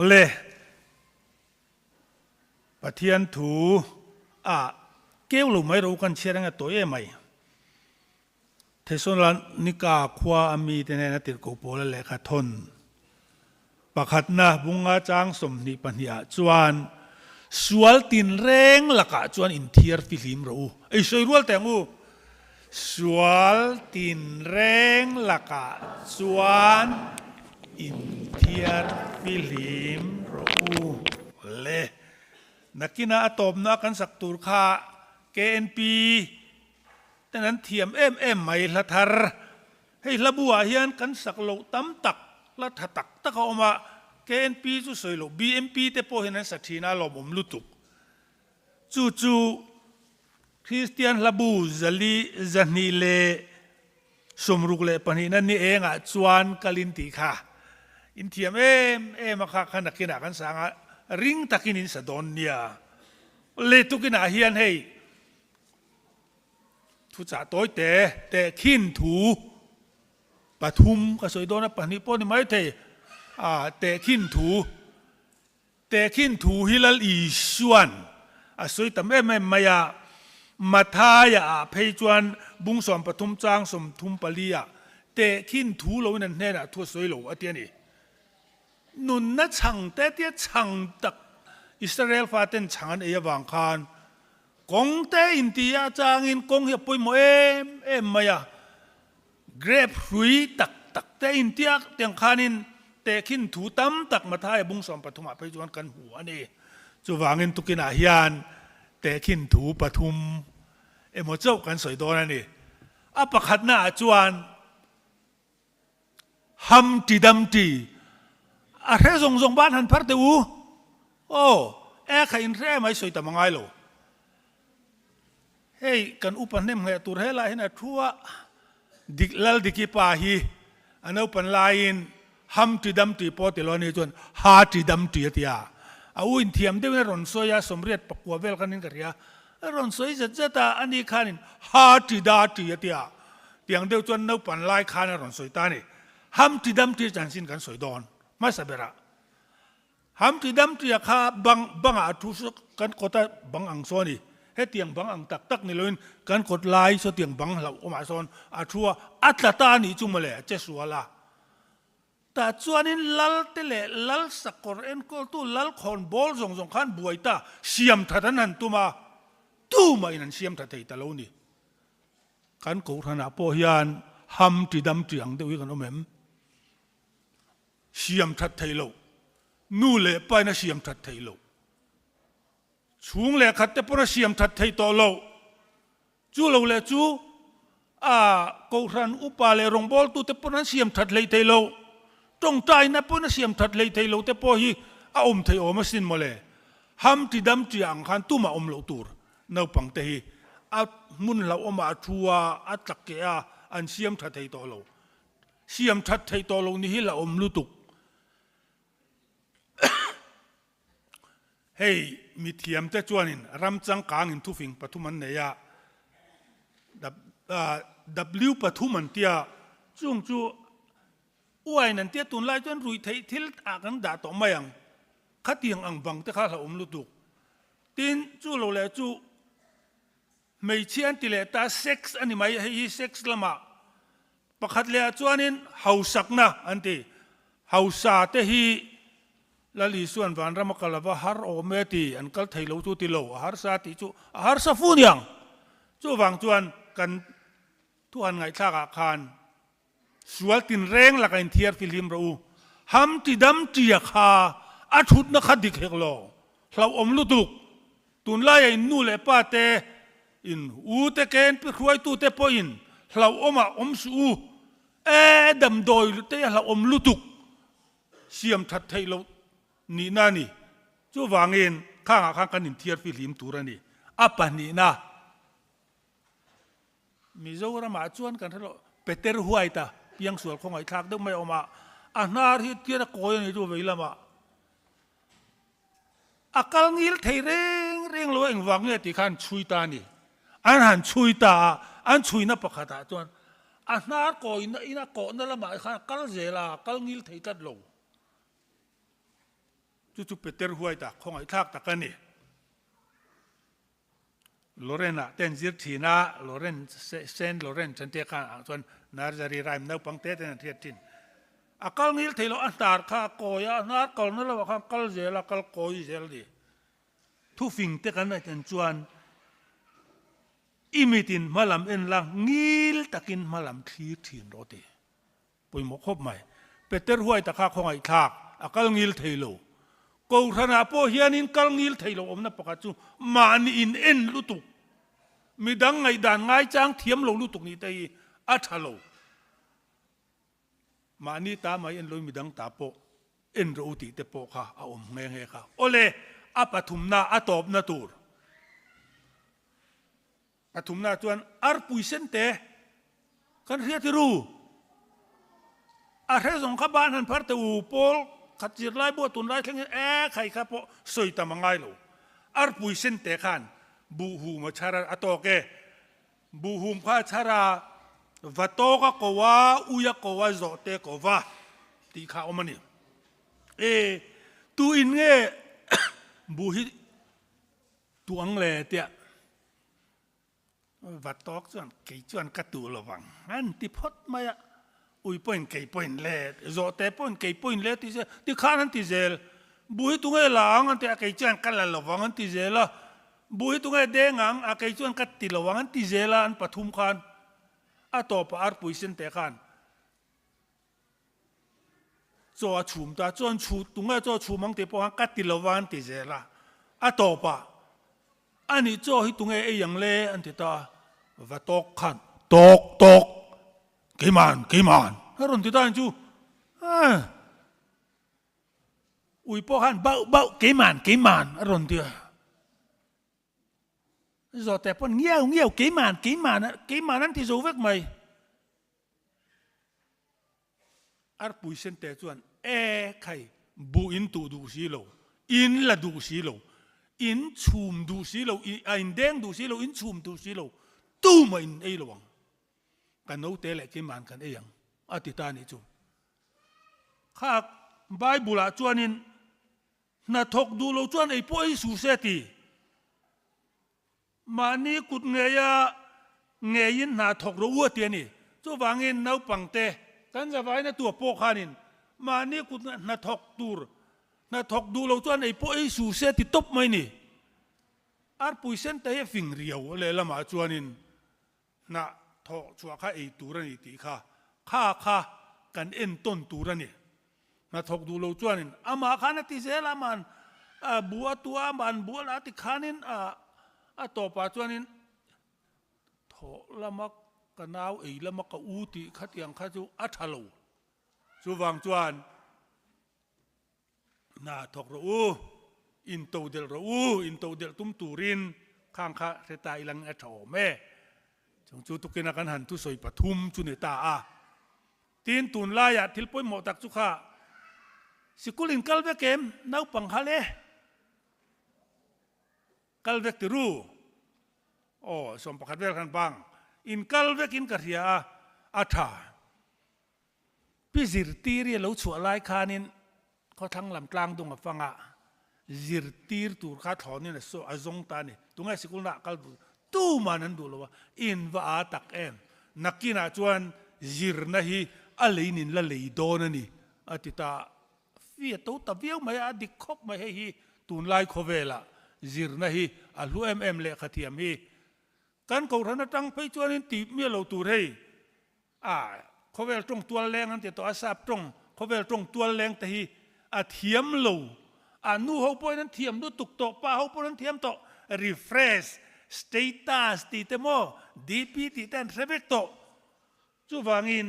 Le Pathian thu a keu lo mai ro kan chhiar anga tawi em mai. Thesalonika khua a mite hnena tirhkoh Paula lehkha thawn pakhatna bunga chang 22 ah chuan sual tinreng lakah chuan inthiar fihlim rawh u. Ei sawi rual teh ang u. Sual tinreng lakah chuan inthiar fihlim rawh u. Le nakina a tawpna kan sak tur kha KNP ten an thiam em em mai hla thar. Hei hla buah hian kan sak loh tam tak hla tha tak tak a awm a, KNP chu sawi loh BMP te pawh hian an sa thin a lawmawm lutuk. Chu chu Kristian hla bu zali 262na ni engah chuan kalin tih kha in thiam em em a kha kha nakinah kan sang a, ring takin in sa dawn nia. Le tukinah hian hei Thuchah tawi te teh khin thu pathum ka sawi dawn a, pahnih pawh ni maithei a, teh khin thu, teh khin thu hi Lal Isuan a sawi tam em em mai a, Mathaia ah phei chuan bung 13 chang 34 ah teh khin thu loin an hnenah thu a sawi lo a ti a ni. Nunna chhang te tia chhang tak Israel faten chhang an ei avang khan Kawng te inti a changin kawng hi a pawimawh em em mai a, grape hrui tak tak te inti a tiang khanin tehkhin thu tam tak Mathaia bung 13 ah phei chuan kan hmu a ni. Chuvangin tukinah hian tehkhin thu pathum emaw chauh kan sawi dawn a ni. A pakhatna ah chuan Ham ti dam ti a hre zawng zawng ban han phar teh u. Aw, e kha in hre mai sawi tam a ngai lo. Hei kan upa hnem ngheh tur helai hian a thu a, dik lal diki pa hi a naupan laiin ham ti dam ti pawh ti lo a ni chuan ha ti dam ti a ti a. A u inthiam deuhin a rawn sawi a, 89 vel khanin ka hria. A rawn sawi zet zet a, ani khanin ha ti da ti a ti a. Tiang deuh chuan naupan lai khan a rawn sawi ta a ni. Ham ti dam tir chanchin kan sawi dawn hmasa berah. Ham ti dam tia kha bang bangah a thu saw kan kawta bang ang saw a ni. Hetiang bang ang tak tak ni loin kan kawt lai saw tiang bang hlauh awmah sawn a thu a, a tla ta a nih chu mawle a che sual a. Tah chuanin lal te leh lal sakawr enkawltu lal khawn bawl zawng zawng khan buai ta siam that an han tum a, tumahin an siam tha thei ta lo ni. Kan kohhranah pawh hian ham ti dam ti ang deuh hi kan awm em? Siam that theih loh, nu leh pain a siam that theih loh, chhung leh khat te pawn a siam that theih tawh loh, chu lo leh chu a kohhran upa leh rawngbawltu te pawn an siam that hleih theih loh, tawngtaina pawn a siam that hleih theih loh te pawh hi a awm theih awm asin mawle. Ham ti dam ti ang khan tumah awm loh tur Naupang te hi a hmun hlauhawmah a thu a, a tlak keh a, an siam tha thei tawh lo. Siam that theih tawh lo ni hi la awm lutuk. Hei mithiam te chuanin ram changkangin thufing pathum an nei a, W pathum an tia, chung chu uain an tia tunlai chuan ruihtheih thil ah kan dah tawh mai ang. Khatiang ang bang te kha hlauhawm lutuk. Tin, chu lo leh chu hmeichhia an ti leh ta, sex a ni mai, hei hi sex lamah pakhat leh ah chuanin hausakna an ti. Hausa te hi Lal Isua'n vanram a kal ava har awm e ti, an kal thei lo chu ti lo, a harsa tih chu a harsa fu niang. Chuvang chuan kan thuhan ngaihthlak ah khan Sual tinreng laka inthiar fihlim rawh u. Ham ti dam tia kha a thutna kha dik hek lo. Hlauhawm lutuk. Tunlaia in nu leh pa te, in u te ken pi hruaitu te pawhin hlauhawmah awm suh u. E damdawi te a hlauhawm lutuk. Siam that theih loh nihna a ni. Chuvangin khangah khan kan inthiar fihlim tur a ni. A pahnihna. Mizoramah chuan kan hre lo, Peter White-a piangsual khawngaihthlak deuh mai a awm a, a hnar hi tian a kawi a ni chu vei lamah a kal ngil thei reng reng lo a, engvang nge tih kha an chhui ta a ni. An han chhui ta a, an chhuina pakhatah chuan a hnar kawina in a kawhna lamah khan a kal zel a, a kal ngil thei tlat lo. Chu chu Peter huai tak, khawngaihthlak tak a ni. Loren-ah te an zir thin a, Loren, Saint Loren an tia khan ah chuan Nursery rhyme naupang te ten an hriat thin. A kal ngil thei lo, a hnar kha a kawi a, a hnar kalna lamah khan kal zel a, kal kawi zel a ni. Thufing te kan ngaihtuah chuan i mitin hmalam en la, ngil takin hmalam thlir thin rawh ti. Pawimawh khawp mai. Peter huai ta kha khawngaihthlak a kal ngil thei lo. Kohhranah pawh hianin kal ngil thei lo awmna pakhat chu mahni in en lutuk, midang ngaihdan ngaichang thiam lo lutuk nih te hi a tha lo. Mahni ta mai en loin midang ta pawh en rawh u tih te pawh kha a awm nghe nghe kha. Awle, a pathumna a tawpna tur. Pathumna chuan arpui sen te kan hria ti ru. A hre zawng kha ban han phar teh u, Paul khat zirlai buah tunlai thleng hian e khai kha pawh sawi tam a ngai lo. Arpui sen te khan buhhum a chhar a tawk e. Buhhum kha a chhar a, va tawk a ko a, ui a ko a, zawh te ko va tih kha a awm a ni. E, tu in nge buh hi Tu ang le tia va tawk chuan kei chuan ka tu lo vang an ti phawt mai a, ui pawhin kei pawhin le, zawhte pawhin kei pawhin le ti se tikhan an ti zel, bu hi tunge la ang an ti a kei chuan ka la lo vang an ti zel a, bu hi tunge deng ang a kei chuan ka ti lo vang an ti zel a an pathum khan a tawpah arpui sen teh khan Chaw a chhum ta chuan chhu tunge chaw chhum ang tih pawh khan ka ti lo va an ti zel a, a tawp ah anih chaw hi tunge ei ang le an ti ta a, va tawk khan tawk tawk keiman keiman a rawn ti ta ang chu ah ui pawh khan bauh bauh keiman keiman a rawn ti a. Zawhte pawn ngiau ngiau keiman keiman keiman an ti zo vek mai. Arpui sente chuan, E khai, buh in tuh duh si lo, in la duh si lo, in chhum duh si lo, a in deng duh si lo, in chhum duh si lo, tumah in ei lo ang. Ka naute leh keiman kan ei ang, a ti ta a nih chu. Kha Bible-ah chuanin hnathawk duh lo chuan ei pawh ei suh se ti. Mahni kut ngeia ngeiin hna thawk rawh u a ti a ni. Chuvangin naupangte kan zavaina tuah pawh khanin mahni kut hna thawk tur, hna thawk duh lo chuan ei pawh ei su se ti tawp mai ni. Arpui sen te hi a fing riau lehlamah chuanin Hnah thawh chhuah kha ei tur a ni tih kha kha kha kan entawn tur a ni. Hnathawk duh lo chuanin amah khan a ti zel a, ama'n bu a tua, ama'n bu a la a ti khanin a tawpah chuanin thawh lama ka nau ei lama ka u tih khatiang kha chu a tha lo. Chuvang chuan. Hna thawk rawh u, in to delh rawh u, in to delh tum turin khang kha hre ta ilang a tha awm e. Chung chu tukina kan han thusawi pathum chu ni ta a. Tin, tunlaiah thil pawimawh tak chu kha sikul in kal vek em? Naupang hal e. Kal vek ti ru. Aw, 11 vel khan bang in kal vekin ka hria a, a tha. Pi zirtir i a lo chhuah lai khanin khawthlang lam tlang dung a fang a, zirtir tur kha thlawnin a a zawng ta a ni. Tunge sikulna ah kal duh tuman an duh lo a, in va aa tak em? Nakinah chuan zirna hi a leinin la lei dawn a ni a ti ta a. Fee a to ta viau mai a, a dik khawp mai hei hi tunlai khawvelah zirna hi a hlu em em lehkhathiam hi. Kan kohhran atang phei chuanin tih miah lo tur hei. A, khawvel tawng tual leng an ti tawh a, sap tawng khawvel tawng tual leng te hi a thiam lo. A nu ho pawhin an thiam lutuk tawh, pa ho pawhin an thiam tawh. Refresh, status tih te maw, DP tih te an hre vek tawh. Chuvangin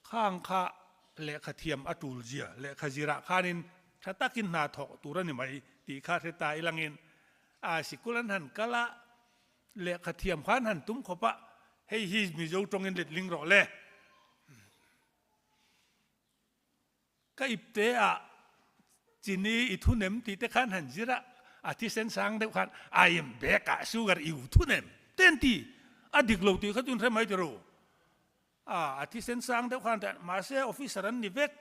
Khang kha lehkha thiam a tul zia, lehkha zirah khanin tha takin hna thawk tur a ni mai tih kha hre ta ilangin a sikul an han kal a, lehkha thiam khan han tum khawp a, hei hi Mizo tawngin letling rawh le. Ka ipte ah chini i thunem tih te khan han zir a, a thisen sang deuh khan I am back ah sugar i u thunem te an ti, a dik lo tih kha chu in hre mai ti ru. A, a thisen sang deuh khan teh mahse officer an ni vek.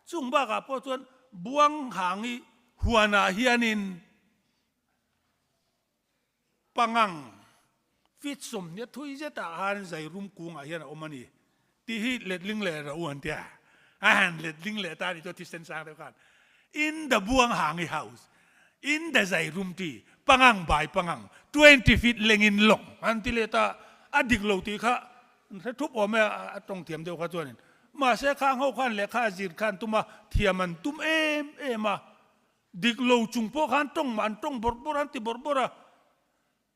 Chung bakah pawh chuan Buanghangi huanah hianin Pangang feet 20 thui zetah khan zairum kungah hian a awm a ni tih hi letling leh rawh u an ti a, a han letling leh ta a nih chuan thisen sang deuh khan In the Buanghangi house, in the zairum tree, pangang by pangang, 20 feet lengin long an ti leh ta, a dik lo tih kha an hre thup awm e a tawng thiam deuh kha chuanin. Mahse khang ho khan lehkha a zir khan tum a, thiam an tum em em a, Dik lo chung pawh khan tawng mah an tawng bawrh bawrh a, an ti bawrh bawrh a.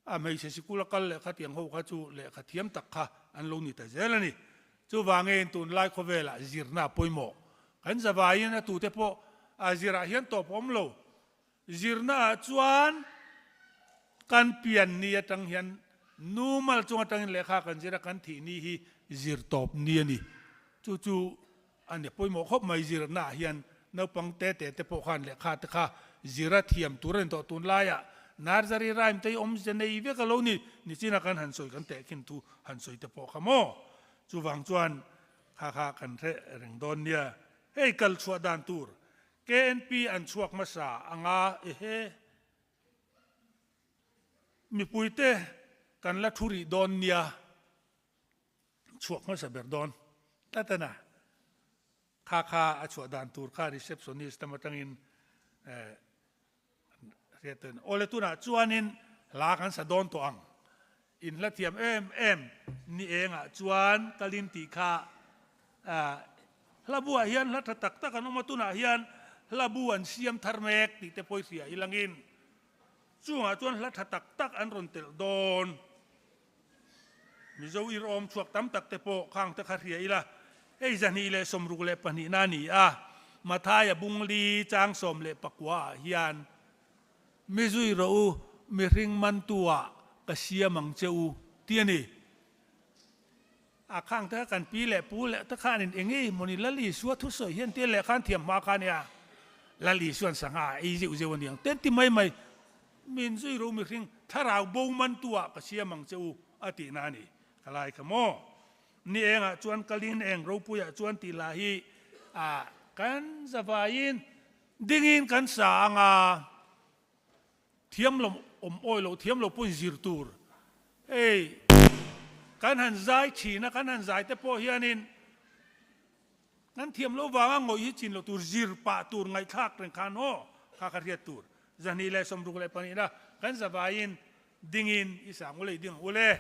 A hmeichhe sikul a kal lehkha tiang ho kha chu lehkha thiam tak kha an lo ni ta zel a ni. Chuvangin tunlai khawvelah zirna a pawimawh. Kan zavaiin a tute pawh a zirah hian tawp a awm lo. Zirnaah chuan kan pian ni atang hian nu mal chung atangin lehkha kan zir a, kan thih ni hi zir tawp ni a ni. Chu chu A ni pawimawh khawp mai zirna ah hian naupang te te te pawh khan lehkha te kha zir a thiam tur a ni tawh. Tunlaiah nursery rhyme te hi awmze nei vek a lo ni. Nichina kan han sawi kan tehkhin thu han sawi te pawh kha maw? Chuvang chuan kha kha kan hre reng dawn nia. Hei kal chhuah dan tur KNP an chhuak hmasa anga ehe. Mipuite kan la thu rih dawn nia. Chhuak hmasa ber dawn tlat a na. Kha kha a chhuah dan tur kha receptionist lam atangin hriat a ni. Awle tunah chuanin hla kan sa dawn tawh ang. In hla thiam em em ni engah chuan kalin tih kha hla buah hian hla tha tak tak an awm a, tunah hian hla bu an siam thar mek tih te pawh i hria ilangin chungah chuan hla tha tak tak an rawn telh dawn. Mizo irawm chhuak tam tak te pawh khang te kha hria ila, hei 262 na a ni a, Mathaia bungli chang 19 ah hian, Mi zui rawh u, mihring mantu ah ka siam ang che u, ti a ni. A khang te kha kan pi leh pu leh te khanin eng nge mawni Lal Isua thusawi hian tia leh khan thiam hma kha nia, Lal Isuan sangha a ei zeuh zeuh a niang te an ti mai mai. Min zui ro mihring thlarau bo mantu ah ka siam ang che u a tihna a ni. Ka lai kha maw? Ni engah chuan kalin eng ropuiah chuan tih lah hi a kan zavaiin dingin kan sa ang a, thiam lo awm awi lo thiam lo pawhin zir tur hei kan han zai thin a, kan han zai te pawh hianin Kan thiam loh vanga ngawih hi chin loh tur, zir pah tur, ngaihthlak reng khan aw kha ka hriat tur. 262 na kan zavaiin dingin i sang ule i ding ang ule.